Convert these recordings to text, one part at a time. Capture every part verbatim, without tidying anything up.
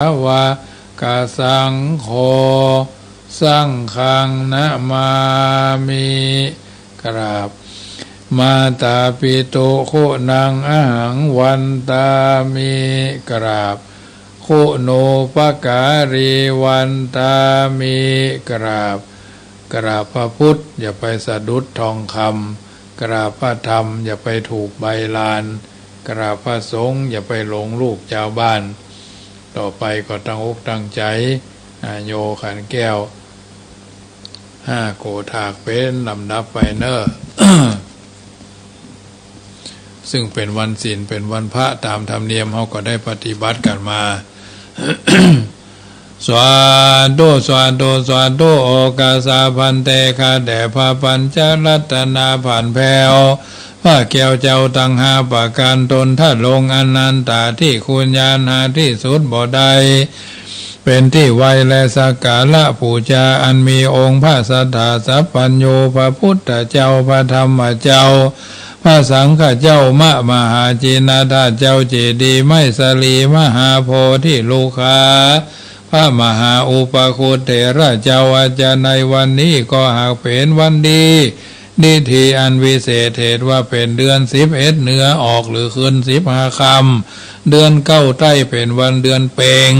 วะ กะสังโฆ สังฆัง นะมามิ กราบ มาตาปิตุ คุณัง อะหัง วันตามิ กราบ คุณูปการี วันตามิ กราบ กราบพระพุทธ อย่าไปสะดุดทองคำ กราบพระธรรม อย่าไปถูกใบลาน กราบพระสงฆ์ อย่าไปหลงลูกชาวบ้าน ต่อไปก็ตั้งอกตั้งใจ๋ อ่า โยขันแก้ว ห้าโกฏถากเป๋นลำดับไปเน่อ ซึ่งเป๋นวันศีล เป๋นวันพระ ต๋ามธรรมเนียมเฮาก็ได้ปฏิบัติกั๋นมา สาธุ สาธุ สาธุ โอกัสสะ ภันเต ข้าแต่พระปัญจรัตนา ผันแผ้ว พระแก้วเจ้าตังห้าประก๋าน ต้นทะลงอนันตาธิคุณ ญาณหาตี้สุดบ่ได้ เป๋นตี้ไหว้และสักการะปู๋จา อันมีองค์พระสัตถาสัพพัญญู พระพุทธเจ้า พระธรรมเจ้า พระสังฆเจ้า มะมหาจินดาธาตุ เจ้าเจดีย์ไม้สาลี มหาโพธิลูกา พระมหาอุปคุตเถระเจ้า อาจจะในวันนี้ก็หากเป๋นวันดี ดีทีอันวิเศษ เหตุว่าเป๋นเดือนสิบเอ็ดเหนือออก หรือขึ้นสิบห้าค่ำ เดือนเก้าใต้ เป๋นวันเดือนเพ็ง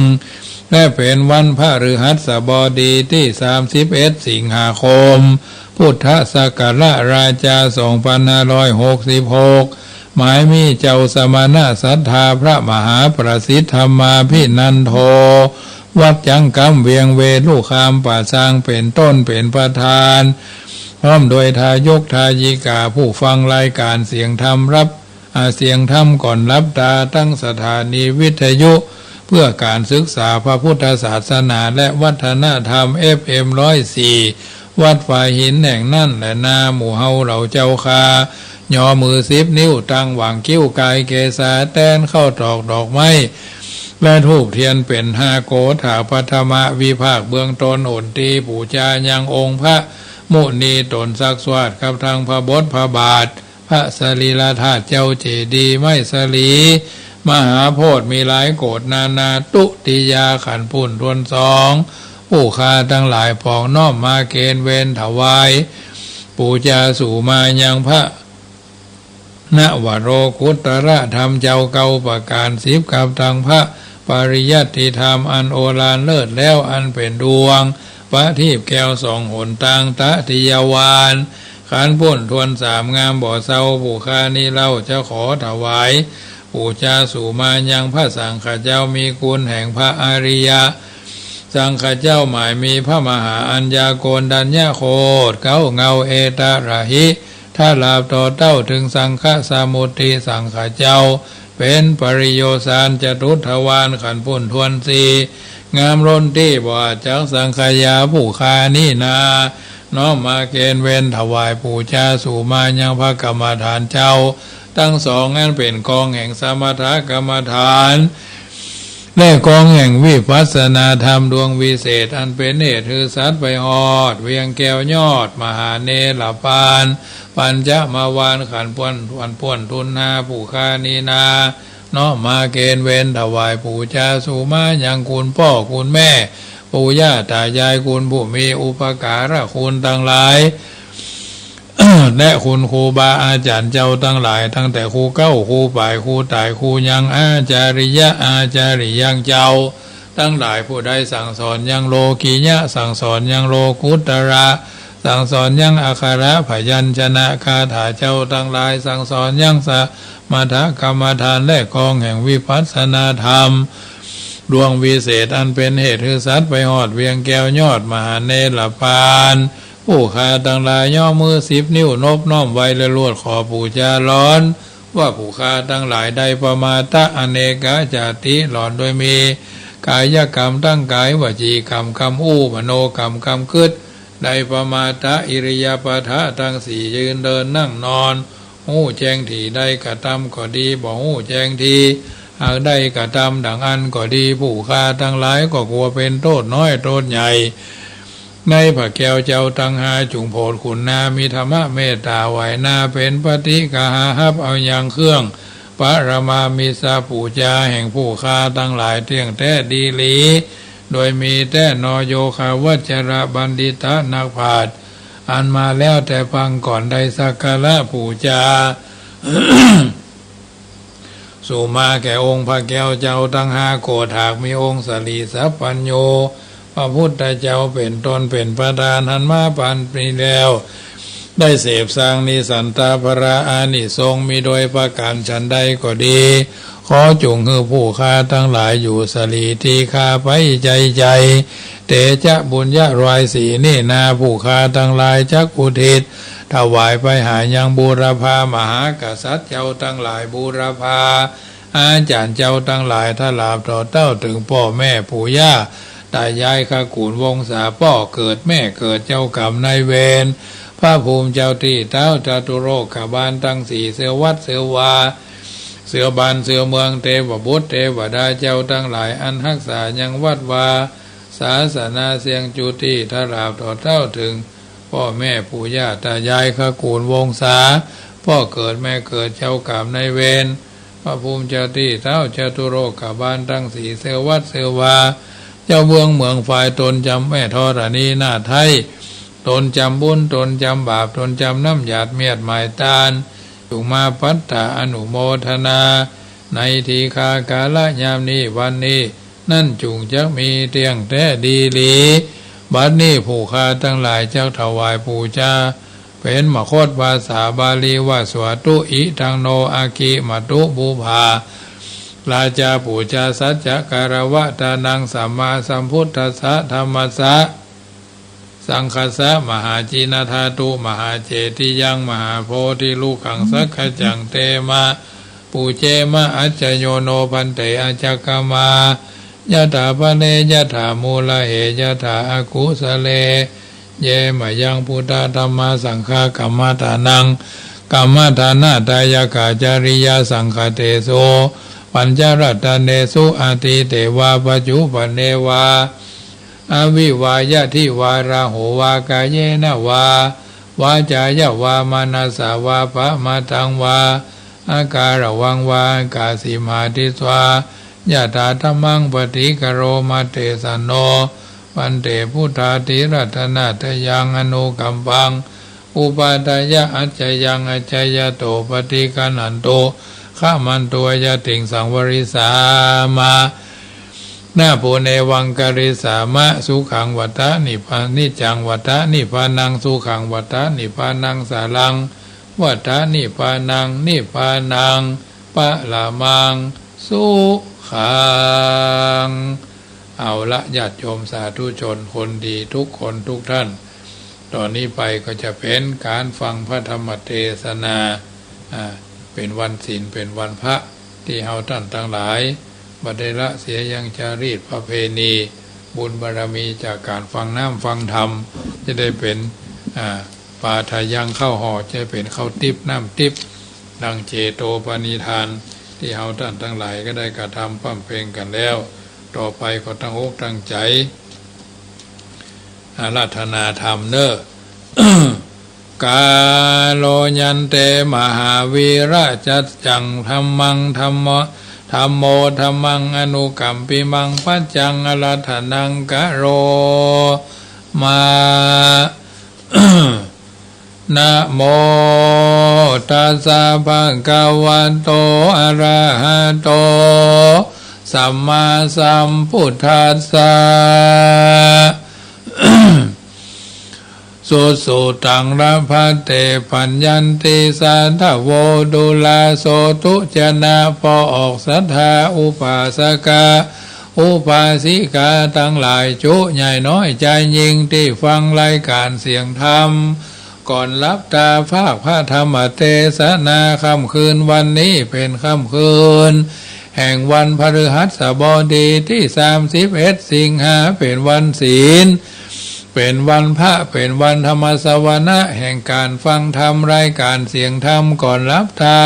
และเป๋นวันพฤหัสบดีตี้สามสิบเอ็ดสิงหาคม พุทธศักราชราชาสองพันห้าร้อยหกสิบหก หมายมีเจ้าสมณะศรัทธาพระมหาประสิทธิ์ธรรมาภินันโท วัดจังกำเวียงเวลุคามป่าซางเป๋นต้นเป๋นประธาน พร้อมโดยทายกทายิกาผู้ฟังรายการเสียงธรรมรับ อ่า เสียงธรรมก่อนหลับตา ตั้งสถานีวิทยุเพื่อการศึกษาพระพุทธศาสนาและวัฒนธรรม เอฟเอ็ม ร้อยสี่ วัดฝายหินแห่งนั้นแหละนา หมู่เฮาเหล่าเจ้าข้า ยอมือสิบนิ้ว ตั้งหว่างคิ้วกายเกศา แตนข้าวตอกดอกไม้ และธูปเตียนเป๋นห้าโกฏถาก ปฐมวิภาคเบื้องต้น หนตี้ปู๋จายังองค์พระมุนีต๋นศักดิ์สวัสดิ์ กับทั้งพระบทพระบาท พระสรีระธาตุ เจ้าเจดีย์ไม้สาลี มหาโพธิมีหลายโกฏนานา ตุติยาขันธ์ปูนถ้วนสอง ผู้ข้าตังหลายปองน้อมมาเกณฑ์เวรถวาย ปู๋จาสู่มายังพระนวโรกุตตรธรรมเจ้าเก้าประก๋าน สิบกับทั้งพระปริยัติธรรมอันโอฬารเลิศแล้ว อันเป๋นดวงประทีปแก้วส่องหนตางตะติยาวาน ขันธ์ปูนถ้วนสามงามบ่เศร้า ผู้ข้านี้เล่าจะขอถวาย ปู๋จาสู่มายังพระสังฆเจ้า มีคุณแห่งพระอริยะสังฆเจ้า หมายมีพระมหาอัญญาโกณฑัญญโคตร เก๊าเหง้าเอตระหิ ทลาภต่อเต้าเถิงสังฆสมุติสังฆเจ้า เป๋นปริโยสารจตุทวาร ขันธ์ปูนถ้วนสี่ งามล้นตี้บ่อาจจักสังขยา ผู้ข้านี้นา น้อมมาเกณฑ์เวรถวาย ปู๋จาสู่มายังพระกรรมฐานเจ้าตังสอง อันเป๋นกองแห่งสมถกรรมฐาน และกองแห่งวิปัสสนาธรรม ดวงวิเศษอันเป๋นเหตุหื้อสัตว์ไปฮอด เวียงแก้วยอดมหาเนรปาน ปัญจมวาล ขันธ์ปูน ขันธ์ปูนถ้วนห้า ผู้ข้านี้นา น้อมมาเกณฑ์เวรถวาย ปู๋จาสู่มายังคุณป้อคุณแม่ ปู่ย่าต๋ายาย คุณผู้มีอุปการะคุณตังหลาย และคุณครูบาอาจ๋ารย์เจ้าตังหลาย ตั้งแต่ครูเก๊า ครูป๋าย ครูต๋าย ครูยัง อาจาริยะ อาจาริยังเจ้าตังหลาย ผู้ได้สั่งสอนยังโลกิยะ สั่งสอนยังโลกุตตระ สั่งสอนยังอักขระพยัญชนะคาถาเจ้าตังหลาย สั่งสอนยังสมถกรรมฐาน และกองแห่งวิปัสสนาธรรม ดวงวิเศษอันเป๋นเหตุหื้อสัตว์ไปฮอดเวียงแก้วยอดมหาเนรปาน ผู้ข้าตังหลายย่อมือสิบนิ้วนบน้อมไหว้และลวดขอปู๋จาหลอน ว่าผู้ข้าตังหลายได้ปมาทะอเนกจาติหลอนโดยมี กายกรรมตังกาย วจีกรรมกำอู้ มโนกรรมกำกึ๊ด ได้ปมาทะอิริยาบถะตังสี่ ยืนเดินนั่งนอน ฮู้แจ้งตี้ได้กระทำก็ดี บ่ฮู้แจ้งตี้หากได้กระทำดังอั้นก็ดี ผู้ข้าตังหลายก็กลัวเป๋นโต้ษน้อยโต้ษใหญ่ ในพระแก้วเจ้าตังห้า จุ่งโผดขุนนา มีธรรมะเมตต๋าไหวนา เป๋นปฏิกหาฮับเอายังเครื่อง ปรมามิสปูจาแห่งผู้ข้าตังหลายเตี้ยงแต๊ดีหลี โดยมีแต๊นอ โยคะวัจจรบัณฑิตะนักปราชญ์ อันมาแล้วแต่ปางก่อนได้สักการะปูจา สุมาแก่องค์พระแก้วเจ้าตังห้าโกฏ หากมีองค์สรีสัพพัญญู พระพุทธเจ้าเป๋นต้นเป๋นประธาน หันมาปานนี้แล้ว ได้เสพสังนิสันตาภะระอานิสงส์มีโดยประก๋านฉันใดก็ดี ขอจุ่งหื้อผู้ข้าตังหลายอยู่สรีตี้ข้าไปใจ๋ใจ๋ เตจะปุญญะรอยสีนี้นา ผู้ข้าตังหลายจักอุทิศถวายไปหายังบูรพามหากษัตริย์เจ้าตังหลาย บูรพาอาจ๋ารย์เจ้าตังหลาย ตลอดเต้าเถิงป้อแม่ปู่ย่าตายายคกุลวงศา ป้อเกิดแม่เกิดเจ้ากรรมนายเวร พระภูมิเจ้าตี้เต๊าจตุโลกบาลตังสี่ เสื้อวัดเสื้อวา เสื้อบานเสื้อเมือง เตวบุตรเตวดาเจ้าตังหลาย อันฮักษายังวัดวาศาสนาเสี้ยงจุติ ตลอดเต้าเถิงป้อแม่ปู่ย่าตายายคกุลวงศา ป้อเกิดแม่เกิดเจ้ากรรมนายเวร พระภูมิเจ้าตี้เต๊าจตุโลกบาลตังสี่ เสื้อวัดเสื้อวา เจ้าเมืองเมืองฝาย ตนจำแม่ธรณีนาถไท้ ตนจำบุญตนจำบาป ตนจำน้ำหยาดเมียดหมายตาน จุ่งมาปัตตาอนุโมทนา ในทีฆากาละยามนี้วันนี้ นั้นจุ่งจักมีเตี้ยงแต๊ดีหลี บัดนี้ผู้ข้าตังหลายจักถวายปูจา เป๋นมคตภาษาบาลีว่า สวาตุอิทังโน อะกิมะตุปุพพา ราชาปูจาสัจจะการวะตานัง สัมมาสัมพุทธัสสะ ธัมมัสสะ สังฆัสสะ มหาจีนะธาตุ มหาเจติยัง มหาโพธิลุขัง สักขะจัง เตมะ ปูเจมะ อัจจโยโน ภันเต อาจักขมา ยะถาปะเน ยะถามูละเห ยะถาอะกุสะเล เยมะยัง พุทธะธัมมา สังฆะ กัมมะทานัง กัมมะทานะทายะกะ จริยาสังขะเตสุ ปัญจรัตเนสุ อะตีเตวา ปัจจุปันเนวา อะวิวา ยะทิวา ราโหวา กาเยนะวา วาจายะวา มะนะสสะวา ปะมะทังวา อะกาละวังวา อะกาสิมาทิสวา ยะถาธัมมัง ปะฏิกะโรมะ เตสะโน ภันเต พุทธาธิรัตนะทะยัง อนุกัมปัง อุปาทายะ อัจจยัง อัจจยะโต ปะฏิกะนันตุ ขะมันตุ อะยะติง สังวะริสามะ นะ ปุเนวังกะริสามะ สุขังวัตะ นิพพา นิจจังวัตะ นิพพานัง สุขังวัตะ นิพพานัง สารังวัตะ นิพพานัง นิพพานัง ปะระมัง สุขัง เอาละ ญาติโยมสาธุชนคนดีทุกคนทุกท่าน ต่อนี้ไปก็จะเป๋นก๋านฟังพระธรรมเตสนา อ่า เป๋นวันศีล เป๋นวันพระ ตี้เฮาต้านตังหลายบ่ได้ละเสียยังจารีตประเพณี บุญบารมีจากก๋านฟังน้ำฟังธรรม จะได้เป๋น อ่า ปาทะยังข้าวห่อ จะเป๋นข้าวติ๊บน้ำติ๊บ ดังเจโตปณิธาน ตี้เฮาต้านตังหลายก็ได้กระทำบำเพ็ญกั๋นแล้ว ต่อไปก็ตั้งอกตั้งใจ๋ อาราธนาธรรมเน่อ กาโลยันเต มหาวีระ จัจจัง ธัมมัง ธัมโม ธัมโม ธัมมัง อนุกัมปิมัง ปัจจัง อาราธนัง กะโรมะ นะโม ตัสสะ ภะคะวะโต อะระหะโต สัมมาสัมพุทธัสสะ สุสุตัง ละภัตเต ปัญญันติ สาธะโว ดูราโสตุ จะนะ ป้อออกศรัทธา อุปาสกะ อุปาสิกาตังหลาย จุใหญ่น้อยจายยิ่ง ตี้ฟังรายก๋านเสียงธรรม ก่อนหลับต๋า ภาคพระธรรมเตสนา ค่ำคืนวันนี้เป๋นค่ำคืนแห่งวันพฤหัสบดีตี้สามสิบเอ็ดสิงหา เป๋นวันศีล เป๋นวันพระ เป๋นวันธรรมสวนะ แห่งก๋านฟังธรรม รายก๋านเสียงธรรมก่อนหลับต๋า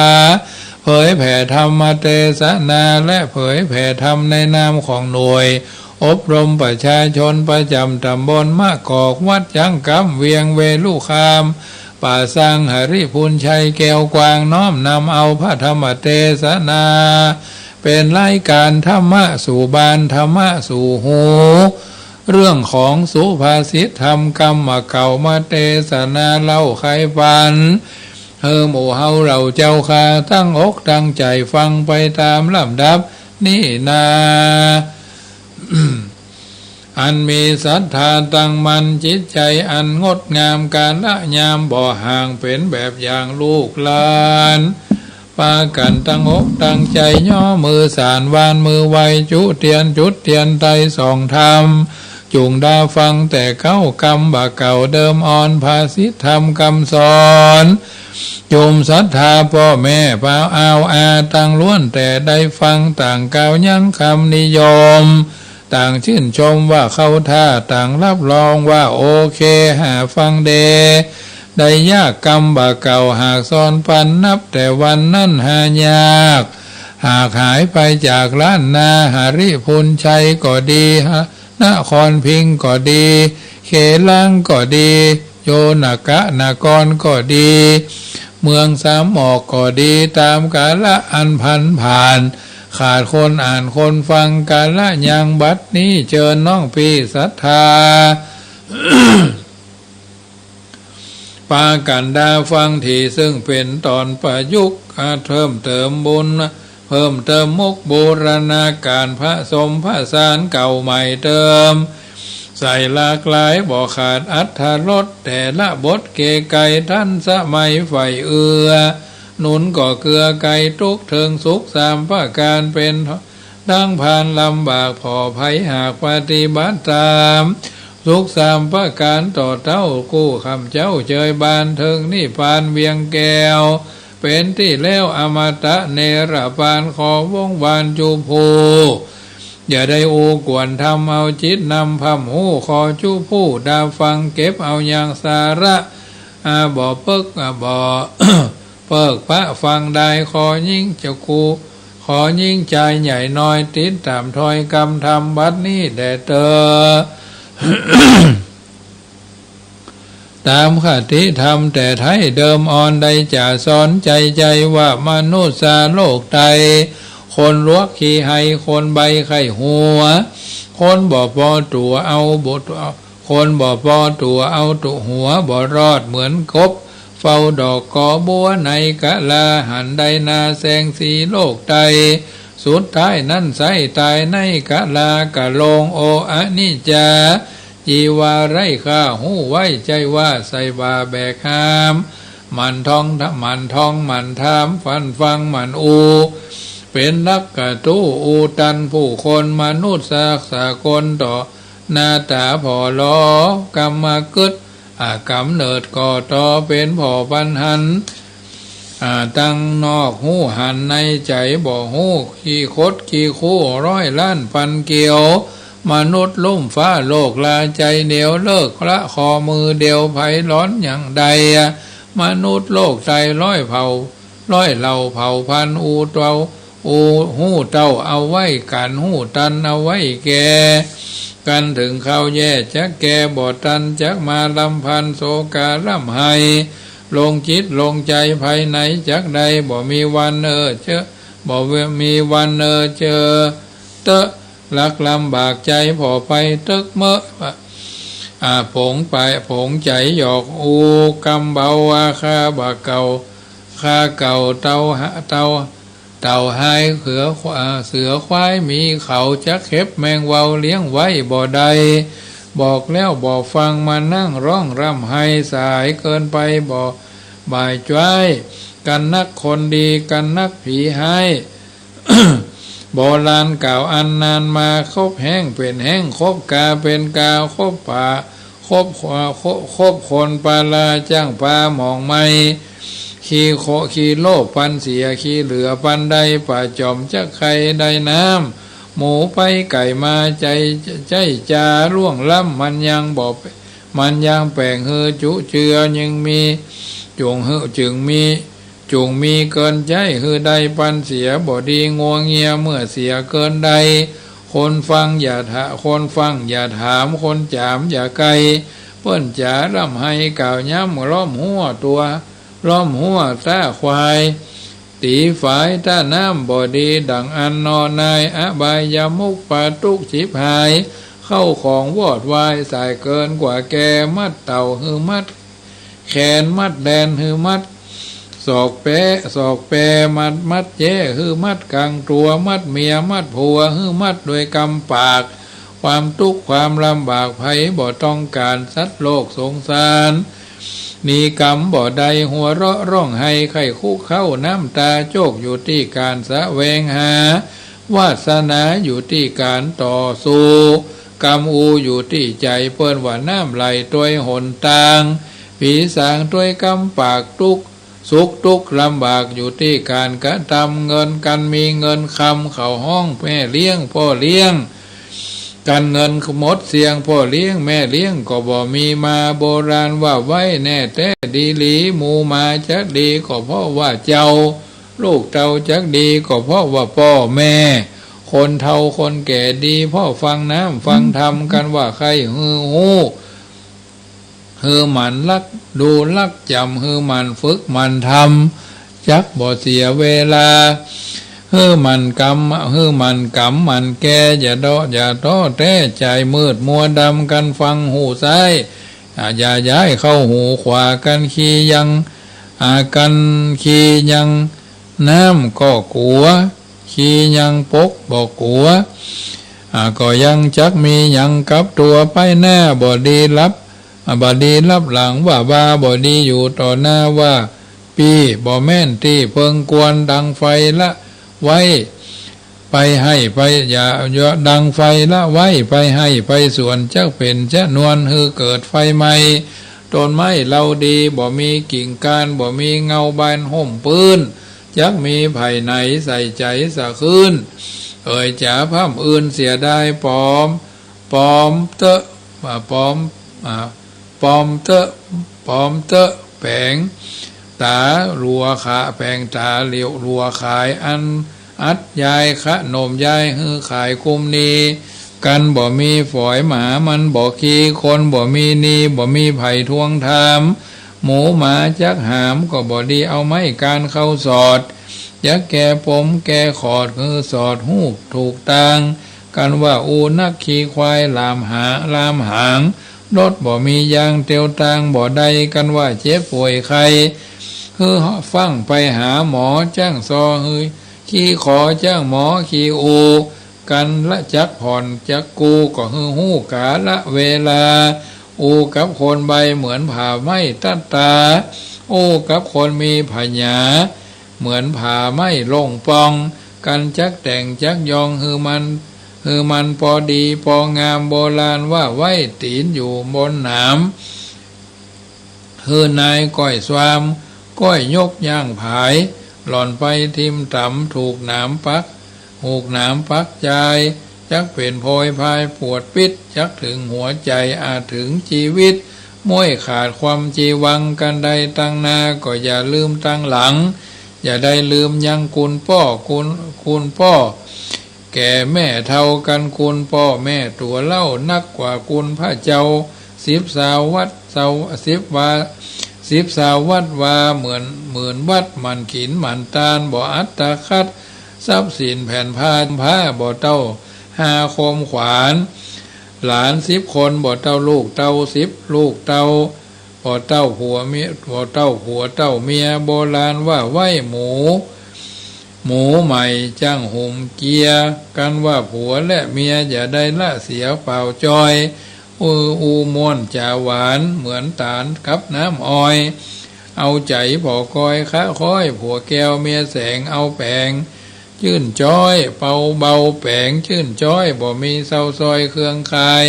เผยแผ่ธรรมเตสนา และเผยแผ่ธรรมในนามของหน่วย อบรมประชาชนประจ๋ำต๋ำบลมะกอก วัดจังกำ เวียงเวลุคาม ป่าสังหริภุญชัยแก้วกว้าง น้อมนำเอาพระธรรมเตสนา เป๋นรายก๋านธรรมะสู่บ้าน ธรรมะสู่หู เรื่องของสุภาษิตธรรมกำบ่าเก่ามาเตสนาเล่าไขปัน หื้อหมู่เฮาเหล่าเจ้าข้าตั้งอกตั้งใจ๋ฟังไปต๋ามลำดับนี้นา อันมีศรัทธาตั้งมั่น จิตใจ๋อันงดงาม กาละยามบ่ห่าง เป๋นแบบอย่างลูกหลาน ปากั๋นตั้งอกตั้งใจ๋ ย่อมือสาน หว่านมือไหว้ จุเตียน จุดเตียนไตรสองธรรม จุ่งดาฟังแต่เก๊ากำบ่าเก่า เดิมอ่อนภาษิตธรรมกำสอน จุ่มศรัทธาป้อแม่ป้าวอาวอาตังล้วนแต่ได้ฟัง ต่างกล่าวยังกำนิยม ต่างจื้นชมว่าเข้าท่า ต่างฮับรองว่าโอเค หาฟังแด่ ได้ยากกำบ่าเก่า หากสอนปันนับแต่วันนั้นหายาก หากหายไปจากล้านนา หริภุญชัยก็ดี นครพิงค์ก็ดี เขลังก็ดี โยนกะนครก็ดี เมืองสามหมอกก็ดี ต๋ามกาละอันผันผ่าน ขาดคนอ่านคนฟังกาละยัง บัดนี้เจิญน้องปี้ศรัทธา ปากั๋นดาฟังตี้ซึ่งเป๋นต๋อนประยุกต์ อาจเพิ่มเติมบุญ เพิ่มเติมมุกบูรณาก๋าน ผสมผสานเก่าใหม่เติม ใส่หลากหลายบ่ขาดอรรถรส แต่ละบทเก๋ไก๋ทันสมัย ใฝ่เอื้อหนุนก็เกื้อไก๋ ตุ๊กเถิงสุขสามประก๋าน เป๋น ดังผ่านลำบากผ่อภัย หากปฏิบัติต๋าม สุขสามประก๋านต่อเต้ากู้ค่ำเจ๊าเจยบาน เถิงนิพพานเวียงแก้ว เป๋นตี้แล้วอมตะเนรปาน ขอวงวานจุผู้ อย่าได้อู้กวน ทำเอาจิตนำพร่ำฮู้ ขอจุผู้ดาฟัง เก็บเอายังสาระ อาบ่เปิ๊ก อาบ่ เปิ๊กปะฟังได้ ขอยิ่งจะกู ขอยิ่งจายใหญ่น้อย ติดต๋ามถ้อยกำธรรมบัดนี้แด่เต๊อะ ต๋ามคติธรรมแต่ไท้เดิมอ่อน ได้จะสอนใจ๋ใจ๋ว่ามนุษย์สาโลกไต คนหลวกขี้ไห้ คนใบ้ไข้หัว คนบ่ปอตั๋วเอาบ่ คนบ่ปอตั๋วเอาตั๋ว หัวบ่รอดเหมือนกบ เฝ้าดอกกอบัวในกะลา หันได้นาแสงสีโลกไต สุดท้ายนั้นไส้ต๋ายในกะลา กะโลงโออนิจจา จีวาไร้ค่า ฮู้ไว้ใจ้ว่าใส่บ่าแบกหาม หมั่นท่อง หมั่นท่อง หมั่นถาม หมั่นฟัง หมั่นอู้ เป๋นหลักกะตู้อู้ตันผู้คน มนุษย์สากลต่อ หน้าต๋าผ่อลอ กำมากึ๊ด อ่า ก๋ำเนิดก่อต่อ เป๋นผ่อปันหัน อ่า ตังนอกฮู้หัน ในใจ๋บ่ฮู้ ขี้คดขี้คู่ ร้อยล้านปันเกี่ยว มนุษย์ลุ่มฟ้าโลกลา ใจ๋เดียวเลิกละ ข้อมือเดียวไผหลอนอย่างใด มนุษย์โลกไตร้อยเผ่า ร้อยเหล่าเผ่าพันธุ์ อู้เต้า อู้ ฮู้เต้าเอาไว้กั๋น ฮู้ตันเอาไว้แก่กั๋น เถิงคราวแย่จักแก่บ่ตัน จักมาลำพัน โศการ่ำไห้ ลงจิตลงใจ๋ภายในจักได้ บ่มีวันเออเจอ บ่มีวันเออเจอ เต๊อะ ลักลำบากใจ๋ผ่อไปเต๊อะเมอะ อ่า ผงไป ผงใจ๋หยอกอู้ กำเบาว่าข้าบ่าเก่า ข้าเก่าเต่าหะ เต่า เต่าหายเสือ อ่า เสือควายมีเขา จักเข็บแมงเวาเลี้ยงไว้บ่ได้ บอกแล้วบ่ฟัง มานั่งร้องร่ำไห้ สายเกินไปบ่บ่ายจ้าย กันนักคนดี กันนักผีฮ้าย โบราณกล่าวอันนานมา คบแฮ้งเป๋นแฮ้ง คบกาเป๋นกา คบป่า คบ คบ คบคนปาลา จ้างปาหมองไหม้ ขี้โค ขี้โลภปันเสีย ขี้เหลือปันได้ ป่าจ่อมจักใค่ได้น้ำ หมูไปไก่มา ใจ๋ ใจ๋จาล่วงล้ำ มันยังบ่ มันยังแป๋งหื้อจุเจือ จึงมี จุ่งหื้อ จึงมี จุ่งมีเกินใจ๊ หื้อได้ปันเสียบ่ดีงัวเงีย เมื่อเสียเกินได้ คนฟังอย่าถา คนฟังอย่าถาม คนจ๋ามอย่าใก้ เปิ้นจ๋าร่ำไห้กล่าวย้ำล้อมฮั้วตั๋ว ล้อมฮั้วต๊าควาย ตี๋ฝายต๊าน้ำบ่ดีดั่งอั้นเนาะนาย อบายมุขปะตุ๊กฉิบหาย เข้าของวอดวายสายเกินกว่าแก่ มัดเต่าหื้อมัดแขน มัดแดนหื้อมัดศอกแปะ ศอกแปะ มัด มัดแจ้หื้อมัดก๋างตั๋ว มัดเมียมัดผัวหื้อมัดด้วยกำปาก ความตุ๊กข์ความลำบากใผบ่ต้องก๋าน สัตว์โลกสงสาร หนีกำบ่ได้ หัวเราะร้องไห้ ใค่คุกเค้าน้ำต๋า โจคอยู่ตี้ก๋านแสวงหา วาสนาอยู่ตี้ก๋านต่อสู้ กำอูอยู่ตี้ใจ๋ เปิ้นว่าน้ำไหลตวยหนตาง ผีสางตวยกำปาก ตุ๊กข์สุขตุ๊กข์ลำบากอยู่ตี้ก๋านกระตำ เงินกั๋นมีเงินคำ เขาฮ้องแม่เลี้ยงพ่อเลี้ยง กั๋นเงินหมดเสี้ยง พ่อเลี้ยงแม่เลี้ยงก็บ่มีมา โบราณว่าไว้แน่แต๊ดีหลี หมูหมาจักดีก็เพราะว่าเจ้า ลูกเต้าจักดีก็เพราะว่าป้อแม่ คนเฒ่าคนแก่ดีเพราะฟังน้ำฟังธรรม กั๋นว่าใค่หื้อฮู้ หื้อหมั่นลักดูลักจ๋ำ หื้อหมั่นฝึกหมั่นทำ จักบ่เสียเวลา หื้อหมั่นกำ หื้อหมั่นกำหมั่นแก่ อย่าเดาะอย่าท้อแต๊ ใจ๋มืดมัวดำ กั๋นฟังหูซ้าย อ่า อย่าย้ายเข้าหูขวา กั๋นขี่ยัง อ่า กั๋นขี่ยังน้ำก็กั๋ว ขี่ยังปกบ่กั๋ว อ่า ก็ยังจักมีหยังกับตั๋ว ไปหน้าบ่ดีลับ อ่า บ่ดีลับหลัง ว่าบาบ่ดีอยู่ต่อหน้า ว่าปี้บ่แม่นตี้เพิ่งควร ดังไฟละไว้ไปไฮ่ไป อย่า อย่า ดังไฟละไว้ไปไฮ่ไปสวน จักเป๋นจะนวนหื้อเกิดไฟไหม้ ต้นไม้เล่าดีบ่มีกิ่งก้าน บ่มีเงาบานฮ่มปื้น จักมีไผไหนใส่ใจ๋สะคืน เอ่ยจ๋าพร่ำอื่นเสียดาย ปอม ปอมเต๊อะ อ่า ปอม อ่า ปอมเต๊อะ ปอมเต๊อะ แป๋งต๋าหลัวขา แป๋งต๋าเหลียวหลัวขาย อันอัดยายขนมยายหื้อขายกุมนี้ กั๋นบ่มีฝอยหมามันบ่ขี้ คนบ่มีหนี้บ่มีไผทวงถาม หมูหมาจักหามก็บ่ดี เอาไม้ก้านเข้าสอด จักแก่ปมแก่ขอด หื้อสอดฮู้ถูกตาง กั๋นว่าอูนักขี่ควาย ลามหา ลามหาง รถบ่มียาง เตียวตางบ่ได้ กั๋นว่าเจ็บป่วยไข้ หื้อฟั่งไปหาหมอ จ้างซอหื้อ ขี่ขอจ้างหมอขี่อู กั๋นละจักผ่อนจักกู้ ก็หื้อฮู้กาละเวลา อู้กับคนใบ้เหมือนผ่าไม้ตัดต๋า อู้กับคนมีผญาเหมือนผ่าไม้ล่งป่อง กั๋นจักแต่งจักยอง หื้อมัน หื้อมันปอดีปองาม โบราณว่าไว้ตี๋นอยู่บนหนาม หื้อนายก้อยซวาม ก้อยยกย่างผาย หล่อนไปทิ่มต๋ำ ถูกหนามปัก ถูกหนามปักจาย จักเป๋นโพยพายปวดปิ๊ด จักเถิงหัวใจ๋ อาจเถิงจีวิต ม้วยขาดความจีวัง กั๋นได้ตังหน้าก็อย่าลืมตังหลัง อย่าได้ลืมยังกุณป้อ กุณ กุณป้อ แก่แม่เฒ่า กั๋นกุณป้อแม่ตั๋วเล่า นักกว่ากุณพระเจ้า สิบสาววัด สาว สิบวา สิบสาววัดวา เหมือน หมื่นวัดหมั่นกิ๋นหมั่นตาน บ่อัตคัด ทรัพย์สินแผ่นผ้า ผ้าบ่เต้าห้าคมขวาน หลานสิบคนบ่เต้าลูกเต้า สิบลูกเต้า บ่เต้าผัวเมีย บ่เต้าผัวเต้าเมีย โบราณว่าไว้หมู หมูใหม่จ้างหุมเกีย กั๋นว่าผัวและเมีย อย่าได้ละเสียเปล่าจอย อู้ อู้ม่วนจ๋าหวาน เหมือนต๋าลกับน้ำอ้อย เอาใจ๋ผ่อกอยคะค้อย ผัวแก้วเมียแสง เอาแป๋งจื้นจ๊อย เป่าเบาแป๋งจื้นจ๊อย บ่มีเศร้าซอยเครื่องคาย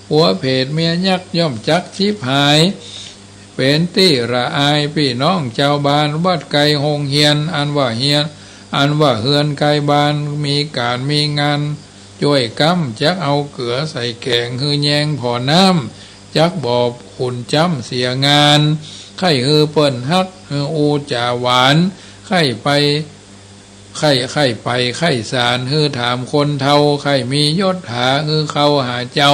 ผัวเผดเมียยักษ์ ย่อมจักฉิบหาย เป๋นตี้ละอายปี้น้องจาวบ้าน วัดไก๋โฮงเฮียน อันว่าเฮียน อันว่าเฮือนไก๋บ้าน มีก๋านมีงานจ้วยกำ จักเอาเกลือใส่แก๋ง หื้อแยงผ่อน้ำ จักบ่ขุ่นจ๊ำเสียงาน ใค่หื้อเปิ้นฮัก หื้ออู้จ๋าหวาน ใค่ไป ใค่ ใค่ไปใค่สาร หื้อถามคนเฒ่า ใค่มียศถา หื้อเข้าหาเจ้า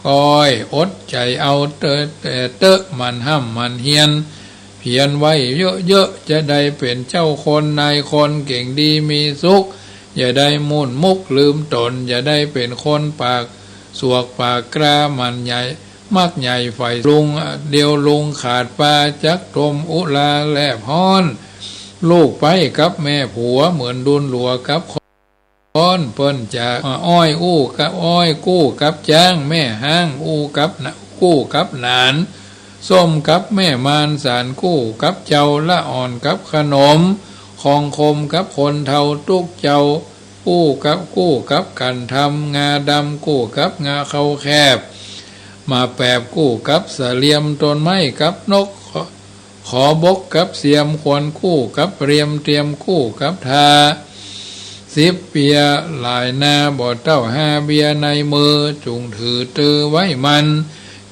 ก้อย อดใจ๋เอาเต๊อะ แต่เต๊อะ หมั่นฮ่ำหมั่นเฮียน เพียรไว้เยอะๆ จะได้เป๋นเจ้าคนนายคน เก่งดีมีสุข อย่าได้มุ่นมุกลืมต๋น อย่าได้เป๋นคนปากสวกปากกล้า หมั่นใหญ่ มักใหญ่ใฝ่ลุง เดียวลุงขาดปา จักทมอุราแลบฮ้อน ลูกใป๊กับแม่ผัว เหมือนดุลหลัวกับ ค้อน เปิ้นจะอ้อยอู้กับอ้อย กู้กับจ๊าง แม่ฮ้างอู้กับหนา กู้กับหนาน ส้มกับแม่มาน สาลกู้กับเจ้า ละอ่อนกับขนม ของขมกับคนเฒ่า ตุ๊กเจ้า กู้กับ กู้กับกั๋นทำ งาดำกู้กับงาเข้าแคบ หมากแปบกู้กับสะเหลี่ยม ต้นไม้กับนก ขอบกกับเสียม ควรกู้กับเรียม เตรียมกู้กับทา สิบเปียหลายนา บ่เต้าห้าเบียในมือ จุ่งถือตื้อไว้มั่น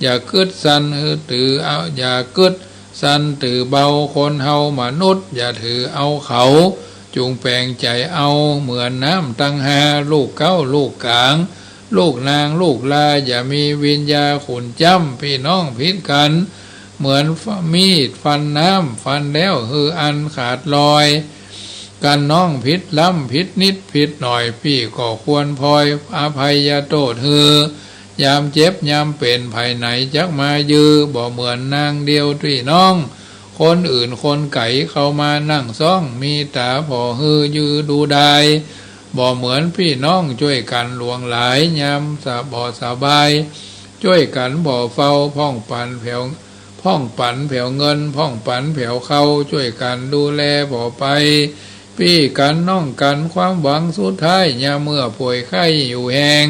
อย่ากึ๊ดสันหื้อตื้อเอา อย่ากึ๊ดสันตื้อเบา คนเฮามนุษย์ อย่าถือเอาเขา จุ่งแป๋งใจ๋เอา เหมือนน้ำตังห้า ลูกเก๊าลูกก๋าง ลูกนางลูกลา อย่ามีวิญญาขุ่นจ้ำ ปี้น้องผิดกั๋น เหมือนมีดฟันน้ำ ฟันแล้วหื้ออันขาดลอย กั๋นน้องผิดล้ำผิดนิดผิดหน่อย ปี้ก็ควรพลอยอภัยโต้ษหื้อ ยามเจ็บยามเป๋น ใผไหนจักมายือ บ่เหมือนนางเดียวปี้น้อง คนอื่นคนไก๋เข้ามานั่งซ้อง มีต๋าผ่อหื้อยือดูดาย บ่เหมือนปี้น้องจ้วยกั๋นหลวงหลาย ยามสะ บ่สบาย จ้วยกั๋นบ่เฝ้า พ่องปั๋นแผว พ่องปั๋นแผวเงิน พ่องปั๋นแผวเข้า จ้วยกั๋นดูแลบ่ไป ปี้กั๋นน้องกั๋นความหวังสุดท้าย ยามเมื่อป่วยไข้อยู่แฮง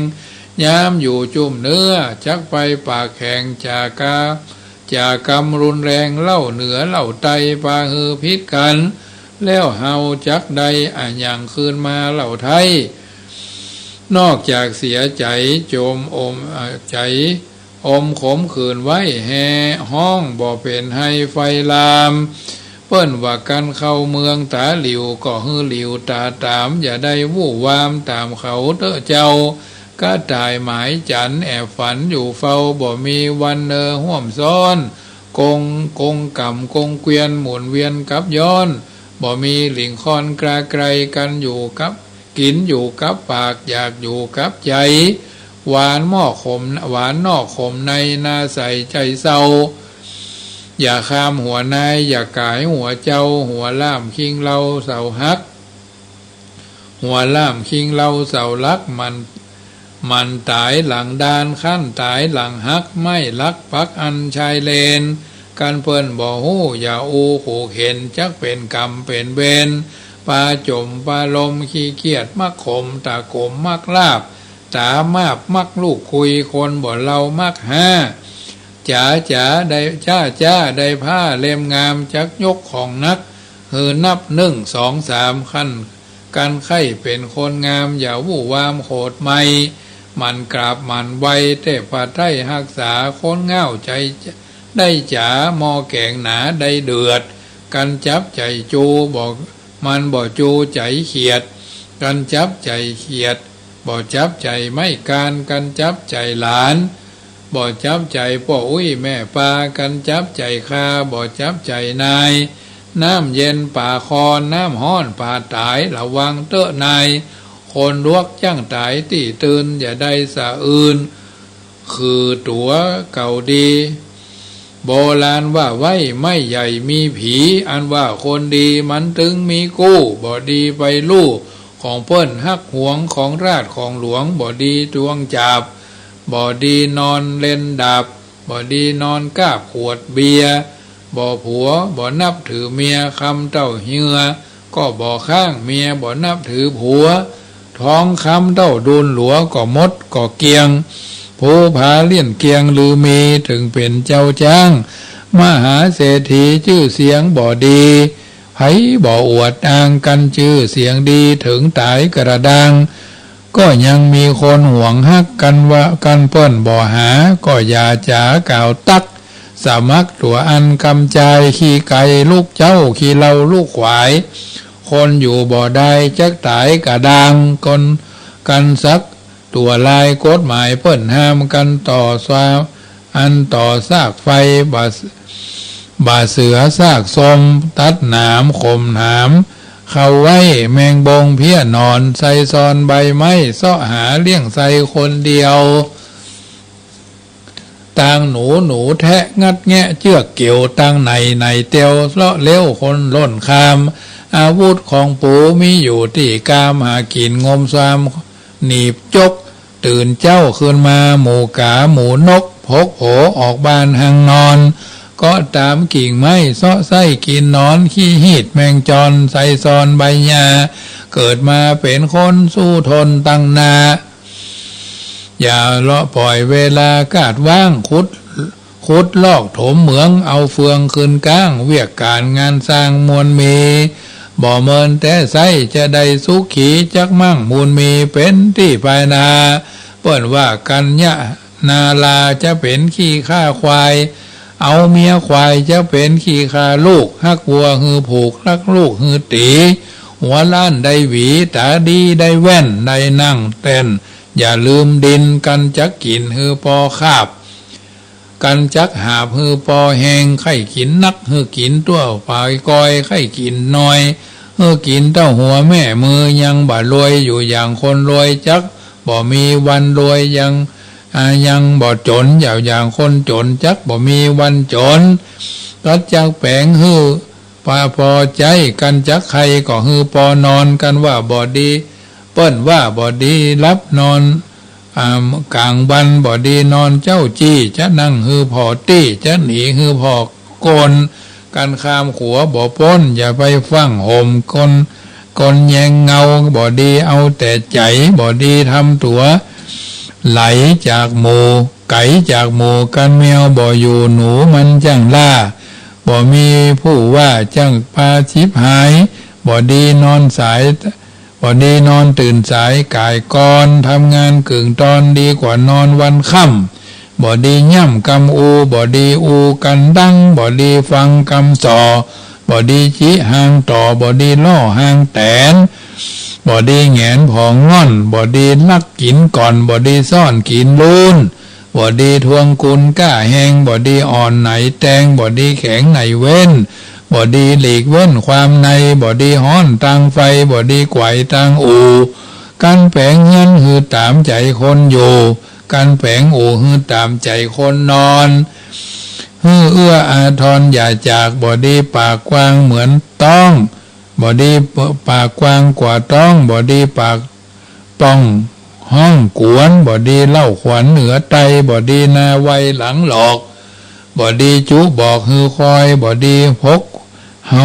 ยามอยู่จุ่มเนื้อ จักไปปากแข็ง จ๋ากา จ๋ากำรุนแรง เล่าเหนือเล่าใต้ ปาหื้อผิดกั๋น แล้วเฮาจักได้อะหยังคืนมาเล่าไท้ นอกจากเสียใจ๋จมอม อ่า ใจ๋อมขมขื่นไว้ แฮฮ้องบ่เป๋นไฮไฟลาม เปิ้นว่ากั๋นเข้าเมืองต๋าหลิว ก็หื้อหลิวต๋าต๋าม อย่าได้วู่วามต๋ามเขาเต๊อะเจ้า กระต่ายหมายจั๋นแอบฝันอยู่เฝ้า บ่มีวันเนอฮ่วมซ้อน กง กงก๋ำกงเกวียน หมุนเวียนกับย้อน บ่มีหลิ่งค่อนกลาไกล กั๋นอยู่กับ กิ๋นอยู่กับปาก อยากอยู่กับใจ๋ หวานหม้อขม หวานนอกขมใน นาใส่ใจ๋เศร้า อย่าข้ามหัวนาย อย่าก๋ายหัวเจ้า หัวล่ามคิงเหล่าเสาหัก หัวล่ามคิงเหล่าเสาหลัก หมั่น หมั่นต๋ายหลังด่าน คันต๋ายหลังหัก ไม้หลักปักอันชายเลน กั๋นเปิ้นบ่ฮู้ อย่าอู้ขู่เข็ญ จักเป๋นกรรมเป๋นเวร ปาจ๋มปาลมขี้เกียจมักขม ต๋ากลมมักลาบ ต๋ามาบมักลูกคุย คนบ่เล่ามักฮ้า จ๋าจ๋าได้ จ๊าจ๊าได้ผ้าเล่มงาม จักยกของหนัก หื้อนับนึ่งสองสาม คัน กั๋นใค่เป๋นคนงาม อย่าวู่วามโขดไหม้ หมั่นกราบหมั่นไหว้ เตพาไถ่ฮักษา คนเหง้าใจ๋ได้จ๋า หม้อแก๋งหนาได้เดือด กั๋นจับใจ๋จูบ่ มันบ่จูใจ๋เขียด กั๋นจับใจ๋เขียด บ่จับใจ๋ไม้กาน กั๋นจับใจ๋หลาน บ่จับใจ๋ป้ออุ๊ยแม่ปา กั๋นจับใจ๋ข้า บ่จับใจ๋นาย น้ำเย็นป๋าคอน น้ำฮ้อนป๋าต๋าย ระวังเต๊อะนาย คนลวกจั้งต๋ายตี้ตื่น อย่าได้สะอื่น คือตั๋วเก่าดี โบราณว่าไว้ ไม้ใหญ่มีผี อันว่าคนดีมันตึงมีกู้ บ่ดีไปลู่ของเปิ้น ฮักหวงของราชของหลวง บ่ดีจวงจาบ บ่ดีนอนเล่นดาบ บ่ดีนอนกาบขวดเบียร์ บ่ผัวบ่นับถือเมีย คำเต้าเฮือก็บ่ค้าง เมียบ่นับถือผัว ทองคำเต้าดูนหลัวก็หมดก็เกลี้ยง ภูผาเลี้ยนเกรียงลือมี เถิงเป๋นเจ้าจ๊าง มหาเศรษฐีจื้อเสียงบ่ดี ใผบ่อวดอ้าง กั๋นจื้อเสียงดี เถิงต๋ายกระด้าง ก็ยังมีคนหวงฮัก กั๋นว่ากั๋นเปิ้นบ่หา ก็อย่าจ๋ากล่าวตั๊ก สมัครตั๋วอันกำจาย ขี้ไก่ลุกเจ๊า ขี้เหล้าลุกขวาย คนอยู่บ่ได้ จักต๋ายกระด้าง คนกั๋นสัก ตั๋วลายกฎหมายเปิ้นห้าม กั๋นต่อซา อันต่อซากไฟ บ่า บ่าเสือซากส้ม ตัดหนามข่มหนาม เข้าไว้แมงบงเพี้ยหนอน ใส่ซ่อนใบไม้ เซาะหาเลี้ยงใส่คนเดียว ตางหนูหนูแทะ งัดแงะเจื้อกเกี่ยว ตางไหนไหนเตียว เลาะเลี้ยวคนล่นข้าม อาวุธของปูมีอยู่ตี้กาม หากิ๋นงมซาม หนีบจก ตื่นเจ๊าขึ้นมา หมู่ก๋าหมู่นก พกโผออกบ้านหังนอน เกาะต๋ามกิ่งไม้ เซาะไส้กิ๋นหนอน ขี้หีดแมงจร ใส่ซ่อนใบหญ้า เกิดมาเป๋นคน สู้ทนตั้งหน้า อย่าเลาะป่อยเวลากาดว่าง ขุด ขุดลอกถมเหมือง เอาเฟืองขึ้นก๊าง เวียกก๋านงานสร้างมวลมี บ่เมินแต่ใส้ จะได้สุขี จักมั่งมูลมี เป๋นตี้ภายหน้า เปิ้นว่ากัญญานารา จะเป๋นขี้ข้าควาย เอาเมียควาย จะเป๋นขี้ข้าลูก ฮักวัวหื้อผูก ฮักลูกหื้อตี๋ หัวล้านได้หวี ต๋าดีได้แว่น ได้นั่งแต้น อย่าลืมดิน กั๋นจักกิ๋นหื้อปอคาบ กั๋นจักหาบหื้อปอแฮง ใค่กิ๋นนักหื้อกิ๋นตั๋วปายกอย ใค่กิ๋นน้อยหื้อกิ๋นเต้าหัวแม่มือ ยังบ่รวยอยู่อย่างคนรวย จักบ่มีวันรวย ยัง อ่า ยังบ่จ๋นอยู่อย่างคนจ๋น จักบ่มีวันจ๋น กั๋นจักแป๋งหื้อ ปาปอใจ๋ กั๋นจักใค่ก็หื้อปอนอน กั๋นว่าบ่ดี เปิ้นว่าบ่ดีหลับนอน อ่า ก๋างวัน บ่ดีนอนเจ๊าจี้ จะนั่งหื้อผ่อตี้ จะหนีหื้อผ่อโกน กั๋นข้ามขัวบ่ป๊น อย่าไปฟั่งห่มคน คนแยงเงา บ่ดีเอาแต่ใจ๋ บ่ดีทำตั๋ว ไหลจากหมู่ ไก๋จากหมู่ กั๋นแมวบ่อยู่ หนูมันจั้งล่า บ่มีผู้ว่า จั้งปาฉิบหาย บ่ดีนอนสาย บ่ดีนอนตื่นสาย ก๋ายก่อน ทำงานกึ่งตอน ดีกว่านอนวันค่ำ บ่ดีย่ำกำอู บ่ดีอูกั๋นดัง บ่ดีฟังกำส่อ บ่ดีจิฮางต่อ บ่ดีล่อฮางแต๋น บ่ดีแหงนผองง่อน บ่ดีลักกิ๋นก่อน บ่ดีซ่อนกิ๋นลูน บ่ดีทวงกุญก้าแฮง บ่ดีอ่อนไหนแตง บ่ดีแข็งไหนเว้น บ่ดีหลีกเว้นความใน บ่ดีฮ้อนตางไฟ บ่ดีไกวตางอู่ กั๋นแป๋งเฮือนหื้อต๋ามใจ๋คนอยู่ กั๋นแป๋งอู่หื้อต๋ามใจ๋คนนอน หื้อเอื้ออาทรอย่าจาก บ่ดีปากกว้างเหมือนต๊อง บ่ดีปากกว้างกว่าต๊อง บ่ดีปาก ป้องฮ้องกวน บ่ดีเล่าขวัญเหนือไต บ่ดีหน้าไวหลังหลอก บ่ดีจุบอกหื้อคอย บ่ดีพกเฮา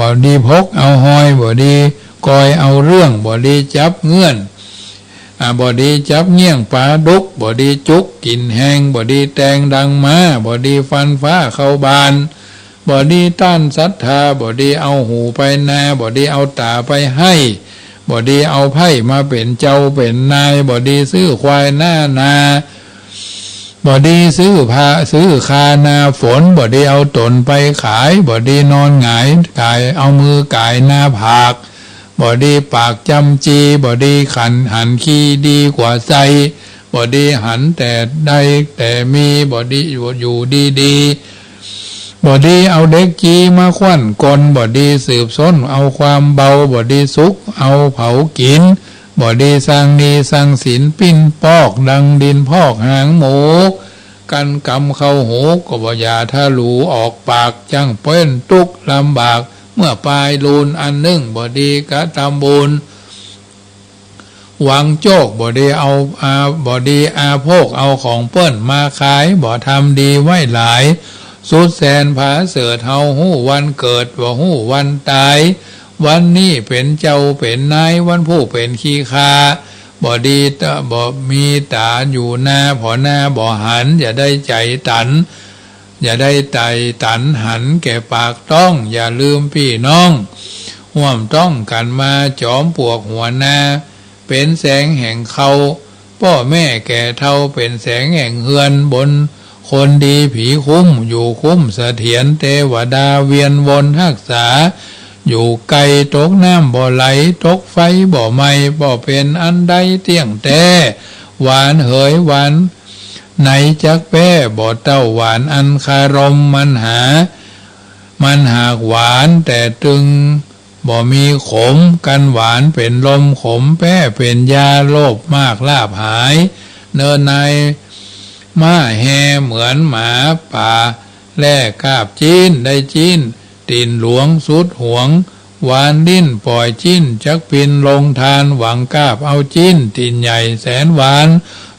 บ่ดีพกเอาฮอย บ่ดีกอยเอาเรื่อง บ่ดีจับเงื่อน อ่า บ่ดีจับเงี้ยงป๋าดุก บ่ดีจุกกิ๋นแฮง บ่ดีแตงดังม้า บ่ดีฟันฟ้าเข้าบาน บ่ดีต้านศรัทธา บ่ดีเอาหูไปนา บ่ดีเอาต๋าไปไห้ บ่ดีเอาไพร่มาเป๋นเจ้าเป๋นนาย บ่ดีซื้อควายหน้านา บ่ดีซื้อผ้า ซื้อคาหน้าฝน บ่ดีเอาต๋นไปขาย บ่ดีนอนหงายก๋าย เอามือก๋ายหน้าผาก บ่ดีปากจำจี บ่ดีขันหันขี้ดีกว่าไส้ บ่ดีหันแต่ได้แต่มี บ่ดีอยู่ดีๆ บ่ดีเอาเด็กจีมาควั่นกล บ่ดีสืบซ้นเอาความเบา บ่ดีสุกเอาเผากิ๋น บ่ดีสร้างหนี้สร้างสินปิ้นปอก ดังดินพอกหางหมู กั๋นกำเข้าหูก็บ่อย่าทะลูออกปาก จั้งเปิ้นตุ๊กข์ลำบาก เมื่อปายลูนอันนึ่ง บ่ดีกระตำบุญ หวังโจค บ่ดีเอา อา บ่ดีอาโภคเอาของเปิ้นมาขาย บ่ทำดีไว้หลาย สุดแสนผาเสริฐ เฮาฮู้วันเกิด บ่ฮู้วันต๋าย วันนี้เป๋นเจ้าเป๋นนาย วันผู้เป๋นขี้ข้า บ่ดีตะ บ่มีต๋าอยู่นา ผ่อนาบ่หัน อย่าได้ใจ๋ตัน อย่าได้ใจ๋ตันหันแก่ปากต๊อง อย่าลืมปี้น้อง ฮ่วมต๊องกั๋นมา จอมปลวกหัวนา เป๋นแสงแห่งเค้า ป้อแม่แก่เฒ่า เป๋นแสงแห่งเฮือน บนคนดีผีคุ้ม อยู่คุ้มเสถียร เตวดาเวียนวนฮักษา อยู่ไกลตกน้ำบ่ไหล ตกไฟบ่ไหม้ บ่เป๋นอันใดเตี้ยงแต๊ หวานเหยหวานไหนจักแป๊ บ่เต้าหวานอันคารม มันหา มันหากหวานแต่ตึงบ่มีขม กันหวานเป๋นลม ขมแป๊เป๋นยา โลภมากลาภหาย เนินนายม้าแฮเหมือนหมาป่า แล่กาบจี๊น ได้จี๊น ตี๋นหลวงสุดหวง หวานลิ้นป่อยจี๊น จักปิ๊นลงทาน หวังกาบเอาจี๊น ตี๋นใหญ่แสนหวาน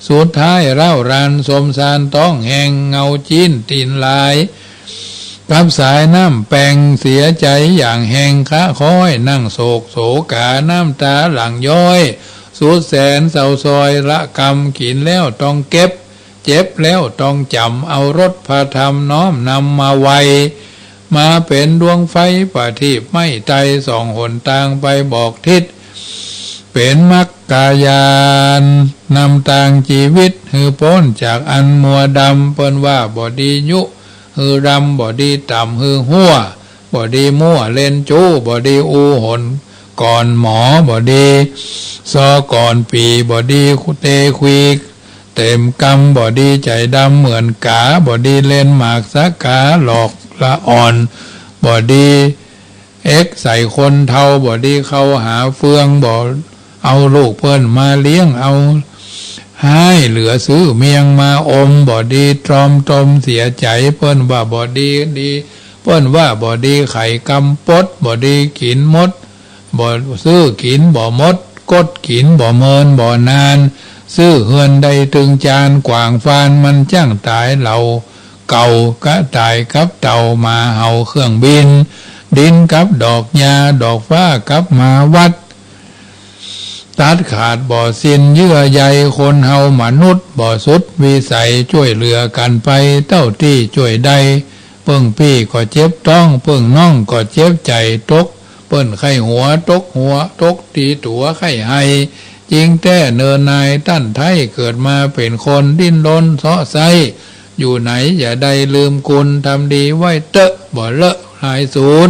สุดท้ายเร้ารันสมซาน ต๊องแฮงเงาจี๊นตี๋นลาย กับสายน้ำแปงเสียใจ๋อย่างแฮง คะค้อยนั่งโศกโศกา น้ำต๋าหลั่งย้อย สุดแสนเศร้าซอย ละกำ กิ๋นแล้วต้องเก็บ เจ็บแล้วต้องจ๋ำ เอารสพระธรรมน้อมนำมาไว มาเป๋นดวงไฟประทีปไหม้ไต ส่องหนตางไปบอกทิศ เป๋นมรรคญาณนำตางจีวิต หื้อป๊นจากอันมัวดำ เปิ้นว่าบ่ดียุ หื้อดำ บ่ดีต่ำ หื้อฮั้ว บ่ดีมั่วเล่นจู้ บ่ดีอู้หนก่อนหมอ บ่ดีซอก่อนปี่ บ่ดีเตคุยเต็มกำ บ่ดีใจ๋ดำเหมือนก๋า บ่ดีเล่นหมากสะก๋าหลอกละอ่อน บ่ดีเอ็กใส่คนเฒ่า บ่ดีเข้าหาเฟือง บ่เอาลูกเปิ้นมาเลี้ยง เอาฮ้ายเหลือซื้อเมียงมาอม บ่ดีตรอมตมเสียใจ๋ เปิ้นว่าบ่ดี ดี เปิ้นว่าบ่ดีไข่กำปด บ่ดีกิ๋นมด บ่ซื้อกิ๋นบ่มด กดกิ๋นบ่เมินบ่นาน ซื้อเฮือนได้ตึงจาน กว้างฟานมันจ้างต๋าย เหล่าเก่าก็ต๋ายกับเต่า หมาเห่าเครื่องบิน ดินกับดอกหญ้า ดอกฟ้ากับหมาวัด ตัดขาดบ่สิ้นเยื่อใย คนเฮามนุษย์บ่สุดวิสัย จ้วยเหลือกั๋นไปเต้าตี้จ้วยได้ เปิ้งปี้ก็เจ็บต๊อง เปิ้งน้องก็เจ็บใจ๋ ตกเปิ้นไข้หัว ตกหัว ตกตี้ตั๋วไข้ไฮ จริงแต๊เนินนายต้านไท้ เกิดมาเป๋นคนดิ้นรนเซาะไซ้ อยู่ไหนอย่าได้ลืมคุณ ทำดีไว้เต๊อะ บ่เลอะหายสูญ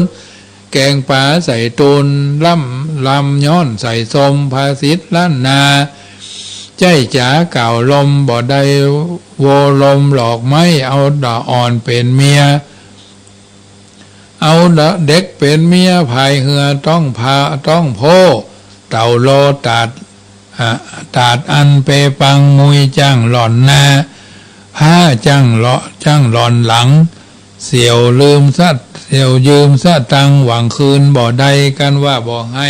แกงป๋าใส่ตูน ล่ำลำย้อนใส่ซม ภาษิตล้านนา ใจ้จ๋ากล่าวลม บ่ได้โวลมหลอกไม้ เอาดาอ่อนเป๋นเมีย เอาเด็กเป๋นเมีย พายเฮือต้องพาต้องโพ้ เต่าโลตาด อ่ะ ตาดอันเปปัง มุยจ้างหล่อนหน้า ผ้าจ้างเลาะ จ้างหล่อนหลัง เสี่ยวลืมสะ เสี่ยวยืมสะตังค์ หวังคืนบ่ได้ กันว่าบ่ให้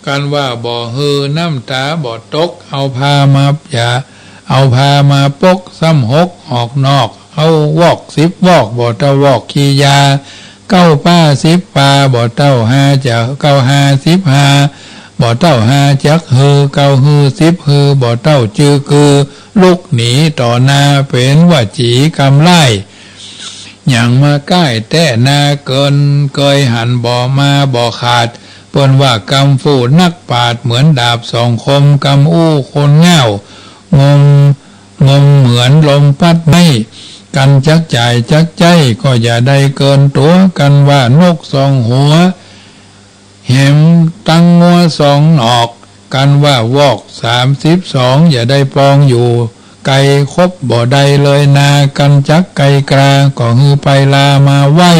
กันว่าบ่หื้อ น้ำต๋าบ่ตก เอาผ้ามาอย่า เอาผ้ามาปก ซ้ำหกออกนอก เอาวอกสิบวอก บ่เต้าวอกขี้ยา เก้าป้าสิบปา บ่เต้าหาจะเก้าหาสิบหา บ่เต้าหาจักหื้อ เก้าหื้อสิบหื้อ บ่เต้าจื้อกือ ลุกหนีต่อหน้า เป๋นวจีกรรมร้าย หยั่งมาใก้แต๊นา เกินเกยหันบ่มาบ่ขาด เปิ้นว่ากำฟู่นักปราชญ์ เหมือนดาบสองคม กำอู้คนง่าว งม งมเหมือนลมปั๊ดไม้ กันจักจ่ายจักใจ๊ ก็อย่าได้เกินตั๋ว กันว่านกสองหัว แหมตังงัวสองหนอก กันว่าวอกสามสิบสอง อย่าได้ปองอยู่ไกล คบบ่ได้เลยนา กันจักไกลกลา ก็หื้อไปลามาไว้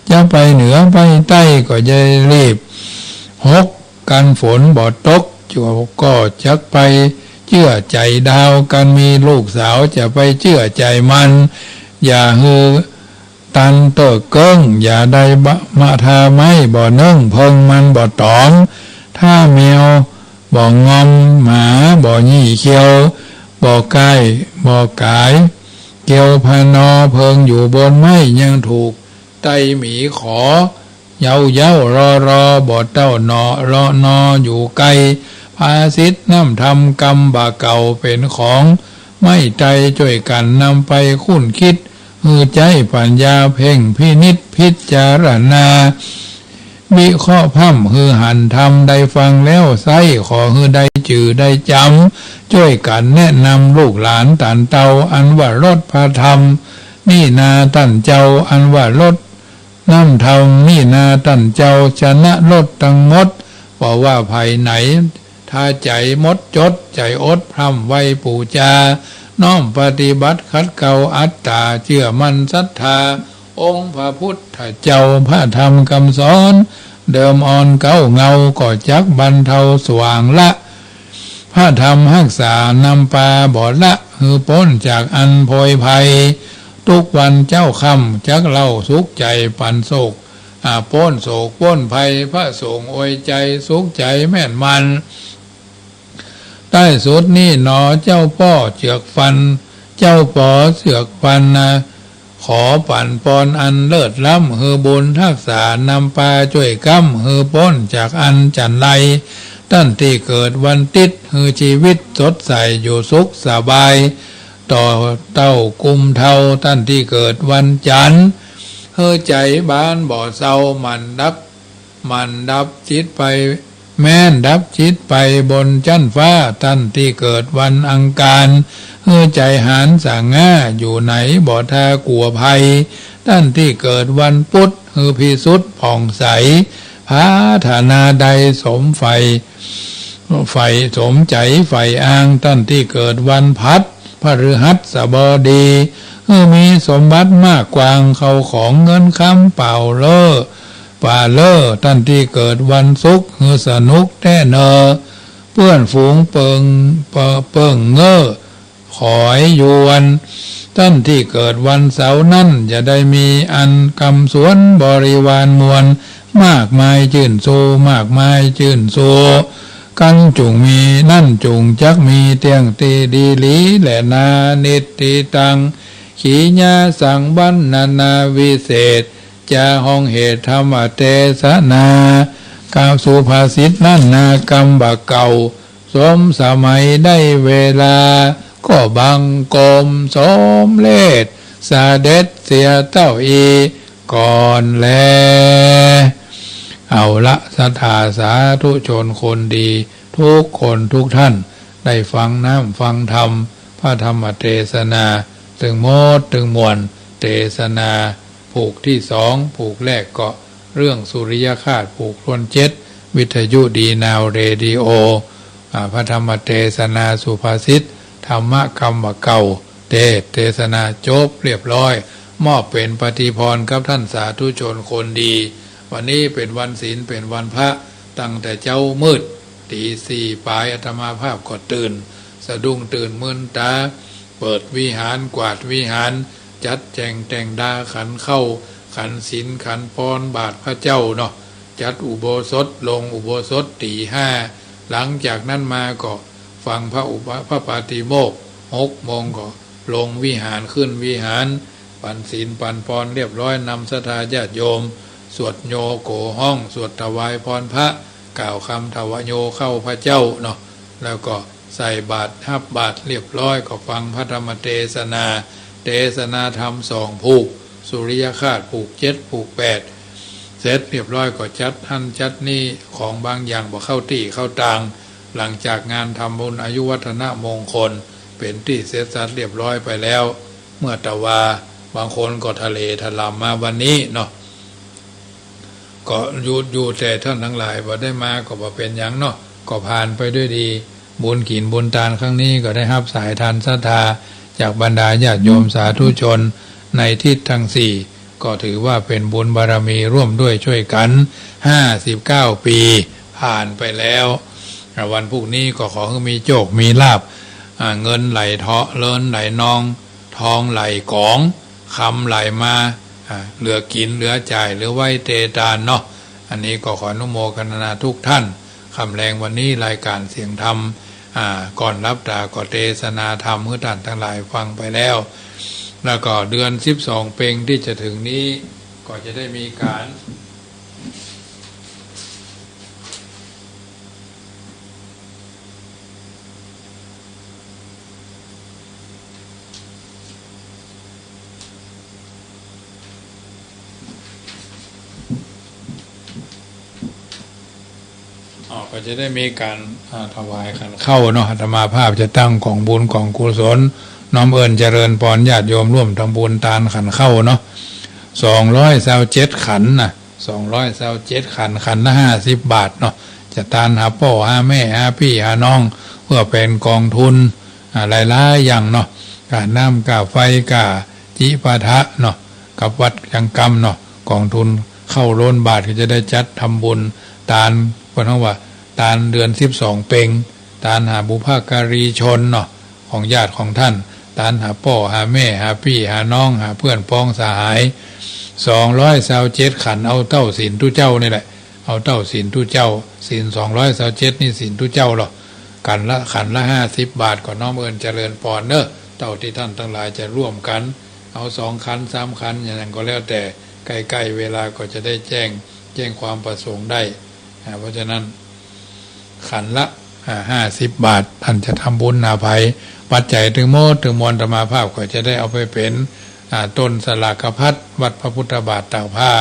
จะไปเหนือไปใต้ ก็อย่าได้รีบ หก กันฝนบ่ตก ก็จักไปเจื้อใจ๋ดาว กันมีลูกสาวจะไปเจื้อใจ๋มัน อย่าหื้อตันเต๊อะเกิ้ง อย่าได้บะมะทาไม้บ่เนิ่ง เพิ่งมันบ่ต๋อม ถ้าแมวบ่งอม หมาบ่ยี่เขี้ยว บ่ก้ายบ่ก๋าย เกลียวพะนอ เพิ่งอยู่บนไม้ ยังถูกไตหมีขอ เย้าเย้ารอรอ บ่เต้าหนอเลาะนออยู่ไกล ภาษิตน้ำธรรมกำบ่าเก่า เป๋นของไม้ไต จ้วยกั๋นนำไปคุ้นคิด หื้อใจ๊ปัญญาเพ่งพินิจพิจารณา วิเคราะห์พร่ำหื้อหันธรรม ได้ฟังแล้วใซ้ ขอหื้อได้จื้อได้จ๋ำ จ้วยกั๋นแนะนำลูกหลานต้านเตา อันว่ารสพระธรรม นี่นาต้านเจ้า อันว่ารส น้ำธรรมนี่นาต้านเจ้า ชนะรสตังหมด บ่ว่าใผไหน ถ้าใจ๋หมดจ๋ด ใจ๋อดพร่ำไหว้ปู๋จา น้อมปฏิบัติขัดเกลาอัตต๋า เจื้อมั่นศรัทธา องค์พระพุทธเจ้า พระธรรมกำสอน เดิมอ่อนเก๊าเงา ก็จักบรรเทาสว่างละ พระธรรมฮักษานำปาบ่ละ หื้อป๊นจากอันโผยภัย ตุ๊กวันเจ๊าค่ำจักเล่าสุขใจ๋ปันโศก อ่า ป๊นโศกป๊นภัย พระสงฆ์อวยใจ๋สุขใจ๋แม่นมั่น ใต้สุดนี้หนอเจ้าป้อเจือกฟัน เจ้าป๋อเจือกฟันนา ขอปั๋นปอนอันเลิศล้ำ หื้อบุญฮักษานำปาจ้วยก๊ำ หื้อป๊นจากอันจันไร ต้านตี้เกิดวันติ๊ด หื้อจีวิตสดใสอยู่สุขสบาย ต่อเต้ากุมเฒ่า ต้านตี้เกิดวันจันทร์ หื้อใจ๋บานบ่เศร้า หมั่นดับ หมั่นดับจิตไป แม้นดับจิตไปบนจั๊นฟ้า ต้านตี้เกิดวันอังคาร หื้อใจ๋หานสง่า อยู่ไหนบ่ท่ากั๋วภัย ต้านตี้เกิดวันปุธ หื้อพิสุทธิ์ผ่องใส ผาถนาใดสมใฝ่ ใฝ่สมใจ๋ใฝ่อ้าง ต้านตี้เกิดวันพฤหัส พฤหัสบดี หื้อมีสมบัติมากกว้าง เข้าของเงินคำเป่าเล่อ ป่าเล่อ ต้านตี้เกิดวันศุกร์ หื้อสนุกแต๊เน่อ เปื้อนฝูงเปิง เปิง เปิงเง้อ ขอยยวน ต้านตี้เกิดวันเสาร์นั้น จะได้มีอันกำสวนบริวารมวล มากมายจื้นซู มากมายจื้นซู กันจุ่งมี นั้นจุ่งจักมี เตี้ยงตี้ดีหลี และนานิตติตัง ขีญาสังวรรณนาวิเศษ จาฮ้องเหตุธรรมเตสนา กล่าวสุภาษิตนั้นนากำบ่าเก่า สมสมัยได้เวลา ก็บังคมสมเร็จ เสด็จเสียเต้าอี้ก่อนแล เอาละ ศรัทธาสาธุชนคนดี ทุกคนทุกท่าน ได้ฟังน้ำฟังธรรม พระธรรมเตสนา ซึ่งหมดซึ่งมวล เตสนาผูกตี้สอง ผูกแรกก็เรื่องสุริยคราส ผูกถ้วนเจ็ด วิทยุดีนาวเรดิโอ อ่า พระธรรมเตสนาสุภาษิต ธรรมกำบ่าเก่า เตสน์เตสนาจบเรียบร้อย มอบเป๋นปฏิพรกับท่านสาธุชนคนดี วันนี้เป๋นวันศีล เป๋นวันพระ ตั้งแต่เจ๊ามืด ตีสี่ป๋าย อาตมาภาพก็ตื่น สะดุ้งตื่นมึนต๋า เปิดวิหาร กวาดวิหาร จัดแจ้งแต่งดาขันข้าว ขันศีล ขันปอน บาตรพระเจ้าเนาะ จัดอุโบสถ ลงอุโบสถตีห้า หลังจากนั้นมาก็ฟังพระอุป พระปาติโมกข์ หกโมงก็ลงวิหาร ขึ้นวิหาร ปันศีลปันปอนเรียบร้อย นำศรัทธาญาติโยม สวดโยโกฮ้อง สวดถวายพรพระ กล่าวคำถวายโยเข้าพระเจ้าเนาะ แล้วก็ใส่บาตร ฮับบาตรเรียบร้อย ก็ฟังพระธรรมเตสนา เตสนาธรรมสองผูก สุริยคราสผูกเจ็ด ผูกแปด เสร็จเรียบร้อยก็จัดหั้นจัดนี่ ของบางอย่างบ่เข้าตี้เข้าตาง หลังจากงานทำบุญอายุวัฒนมงคล เป๋นตี้เสร็จสัดเรียบร้อยไปแล้ว เมื่อตะวา บางคนก็ทะเลทะลำมาวันนี้เนาะ ก็อยู่ อยู่แต่ท่านทั้งหลายบ่ได้มาก็บ่เป๋นหยังเนาะ ก็ผ่านไปด้วยดี บุญกิ๋นบุญตานครั้งนี้ก็ได้ฮับสายทานศรัทธาจากบรรดาญาติโยมสาธุชนในทิศทั้งสี่ ก็ถือว่าเป๋นบุญบารมีร่วมด้วยช่วยกั๋น ห้าสิบเก้าปี๋ผ่านไปแล้ว อ่า วันพรุ่งนี้ก็ขอหื้อมีโชคมีลาภ อ่า เงินไหลเทาะ เงินไหลนอง ทองไหลก๋อง คำไหลมา อ่า เหลือกิ๋นเหลือจ่าย เหลือไว้เตตานเนาะ อันนี้ก็ขออนุโมทนาทุกท่าน ค่ำแลงวันนี้รายการเสียงธรรม อ่า ก่อนหลับต๋าก็เตสนาธรรมหื้อท่านทั้งหลายฟังไปแล้ว แล้วก็เดือนสิบสองเพ็งที่จะถึงนี้ ก็จะได้มีการ อ๋อ ก็จะได้มีการ อ่า ถวายขันข้าวเนาะ อาตมาภาพจะตั้งก๋องบุญก๋องกุศล น้อมเอิ้นเจริญปอนญาติโยมร่วมทำบุญตานขันข้าวเนาะ สองร้อยซาวเจ็ดขันนะ สองร้อยซาวเจ็ดขัน ขันละห้าสิบบาทเนาะ จ จะตานหาป้อหาแม่หาปี้หาน้อง เปื้อเป๋นกองทุน อ่า หลายๆ อย่างเนาะ ก้าน้ำก้าไฟก้าจิปาถะเนาะ กับวัดยังกำเนาะ กองทุนเข้าโลนบาทก็จะได้จัดทำบุญตาน เปิ้นฮ้องว่าตานเดือนสิบสองเป็ง ตานหาบุพการีชนเนาะ ของญาติของต้าน ตานหาป้อหาแม่หาปี้หาน้องหาเปื้อนป๊องสหาย สองร้อยซาวเจ็ดขัน เอาเต้าศีลตุ๊เจ้านี่แหละ เอาเต้าศีลตุ๊เจ้า ศีลสองร้อยซาวเจ็ดนี่ศีลตุ๊เจ้าลอ ขันละ ขันละห้าสิบบาท ก็น้อมเอิ้นเจริญปอนเนาะ เต้าตี้ต้านตังหลายจะร่วมกั๋น เอาสองขันสามขันอย่างนั้นก็แล้วแต่ ใก้ๆ เวลาก็จะได้แจ้ง แจ้งความประสงค์ได้ อ่า เพราะฉะนั้น ขันละ อ่า ห้าสิบบาท ต้านจะทำบุญหาใผ ปัจจัยตึงหมดตึงมวลอาตมาภาพก็จะได้เอาไปเป๋น อ่า ต้นสลากพัดวัดพระพุทธบาทตากผ้า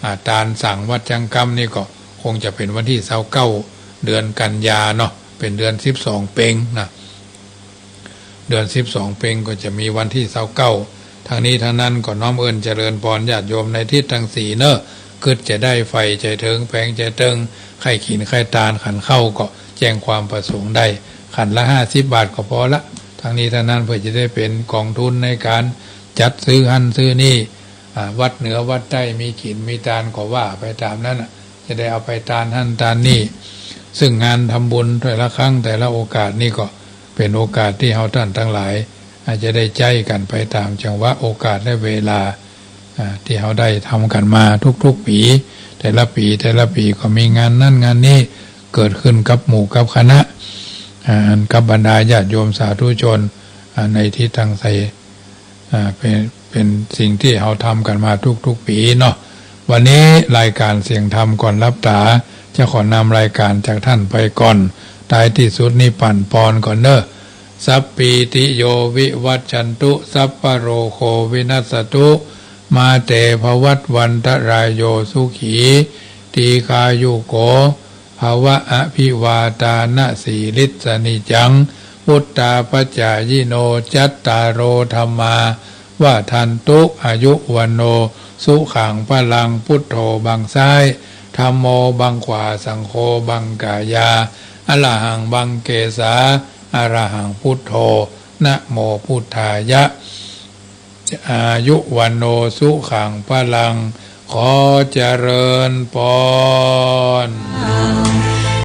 อ่า ตานสังวัดยังกำนี่ก็คงจะเป๋นวันตี้ซาวเก้า เดือนกันยาเนาะ เป๋นเดือนสิบสองเป็งนะ เดือนสิบสองเป็งก็จะมีวันตี้ซาวเก้า ทั้งนี้ทั้งนั้นก็น้อมเอิ้นเจริญปอนญาติโยมในทิศตังสี่เนาะ กึ๊ดจะได้ใฝ่ใจ๋เถิงแผงใจ๋เติง ใค่กิ๋นใค่ตานขันข้าวก็แจ้งความประสงค์ได้ ขันละห้าสิบบาทก็ปอละ ทั้งนี้ทั้งนั้นเปื้อจะได้เป๋นกองทุนในก๋านจัดซื้อหั้นซื้อนี่ อ่า วัดเหนือวัดใต้มีกิ๋นมีตานก็ว่าไปต๋ามนั้นน่ะ จะได้เอาไปตานหั้นตานนี่ ซึ่งงานทำบุญแต่ละครั้งแต่ละโอกาสนี่ก็เป๋นโอกาสตี้เฮาต้านตังหลาย อาจจะได้ใจ๊กั๋นไปต๋ามจังหวะโอกาสและเวลา อ่า ตี้เฮาได้ทำกั๋นมาทุกๆ ปี๋ แต่ละปี๋แต่ละปี๋ก็มีงานนั้นงานนี้เกิดขึ้นกับหมู่กับคณะ อ่า อันกับบรรดาญาติโยมสาธุชน อ่า ในทิศตังสี่ อ่า เป๋น เป๋นสิ่งตี้เฮาทำกั๋นมาทุกๆ ปี๋เนาะ วันนี้รายก๋านเสียงธรรมก่อนหลับต๋า จะขอนำรายก๋านจากต้านไปก่อน ท้ายตี้สุดนี่ปั่นปอนก่อนเนาะ สัพพีติโยวิวัชชันตุ สัพพะโรโควินัสสตุ มาเตภวัตวันตะรายโย สุขี ตีฆายุโก ภะวะ อะภิวาตานะสีลิสสะนิจจัง วุฑฒาปจายิโน จัตตาโร ธัมมา วัฑฒันตุ อายุ วัณโณ สุขัง พะลัง พุทโธ บังซ้าย ธัมโม บังขวา สังโฆ บังกายา อะระหัง บังเกสา อะระหัง พุทโธ นะโมพุฑฒายะ อายุ วัณโณ สุขัง พะลัง ขอเจริญปอน